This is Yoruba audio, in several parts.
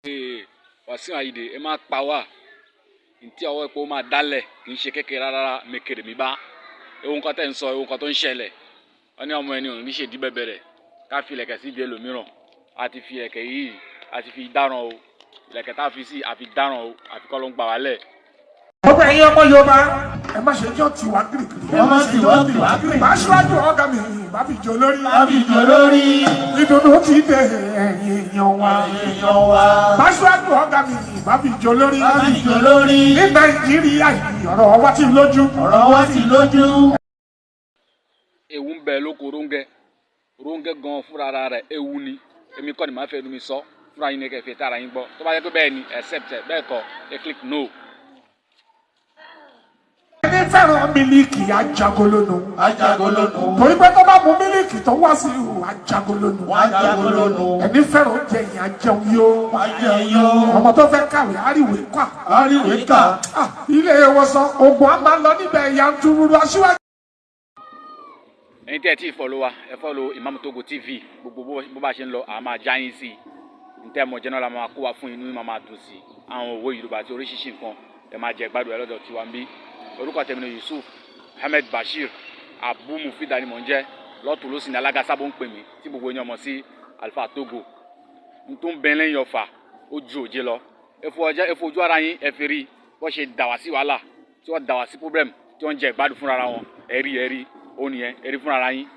Ee, Wàsíù Àyìndé, ẹ má pa wá. Ntí ọwọ́ epo máa dálẹ̀ kì í ṣe kékeré rárá mekèrè mi bá. Ewu nǹkan tẹ̀ ń sọ, ewu nǹkan tó ń ṣẹlẹ̀. Wọ́n ní ọmọ ẹni òun ní ṣèdí bẹ̀bẹ̀rẹ̀ ká fi ìlẹ̀kẹ̀ sí ìdí ẹlòmíràn. A ti fi ìlẹ̀kẹ̀ yìí, a ti fi dáràn o. Ìlẹ̀kẹ̀ tá a fi sí, a fi dáràn o. Àfi kọ́ ló ń gbà wálẹ̀. Gbogbo ẹ̀yin ọmọ Yorùbá, ẹ má ṣe jọ́ tiwa gírígírí. Ẹ má ṣe jọ́ tiwa gírígírí. Bá aṣíwájú ọ̀gá mi, bá fi jọ lórí. Bá fi jọ lórí. Ìdùnnú ti dé ẹ̀yin èèyàn wa. Èèyàn wa. Bá aṣíwájú ọ̀gá mi, bá fi jọ lórí. Bá fi jọ lórí. Ní Nàìjíríà yìí, ọ̀rọ̀ wa ti lójú. Ọ̀rọ̀ wa ti lójú. Ewu ń bẹ lóko Róńgẹ́. Róńgẹ́ gan fúnra ara rẹ̀ ewu ni. Èmi kọ́ ni màá fẹ́ nu mi sọ. Fúnra yín ni kẹ́ fi tara yín gbọ́. Tó bá yẹ pé bẹ́ẹ̀ ni, accept ẹ̀, bẹ́ẹ̀ kọ́, ẹ click no. Ẹni fẹ́ràn mílíkì ajagolónú. Ajagolónú. Torí pé tó bá mu mílíkì tó wá sí ihò ajagolónú. Ajagolónú. Ẹni fẹ́ràn oúnjẹ yẹn ajẹun yó. Ajẹun yó. Ọmọ tó fẹ́ kàwé àríwé kà. Àríwé kà. Ah, ilé ìwòsàn oògùn á máa lọ níbẹ̀ yanturu aṣíwájú. Ẹ̀yin tí ẹ ti follow wa, ẹ follow Imam Togo TV. Gbogbo bó bá ṣe ń lọ, a máa já yín sí i. Ntẹ́ mọ̀ jẹ́ náà la máa kó wa fún inú máa máa dùn sí i. Àwọn òwe Yorùbá àti oríṣiríṣi nǹkan ẹ máa jẹ gbádùn ẹ lọ́dọ̀ tiwa ń bí. Orúkọ tèmi ni Yusuf Ahmed Bashir Abu Mufida ni mò ń jẹ́. Lọ́tùn ló sì ní alága sábò ń pè mí tí gbogbo yín ọmọ sí Alfa Togo. N tó ń bẹ lẹ́yìn ọ̀fà ó ju òjé lọ. Ẹ fojú ara yín, ẹ fi rí bó ṣe dà wá sí wàhálà, tí wọ́n dà wá sí problem, tí wọ́n ń jẹ ìgbádùn fúnra wọn. Ẹ rí, ẹ rí, ó nìyẹn, ẹ rí fúnra yín.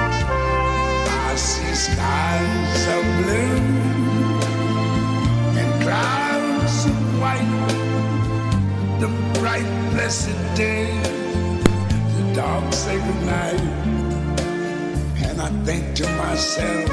I see skies of blue and clouds of white, the bright blessed day, the dark sacred night, and I think to myself,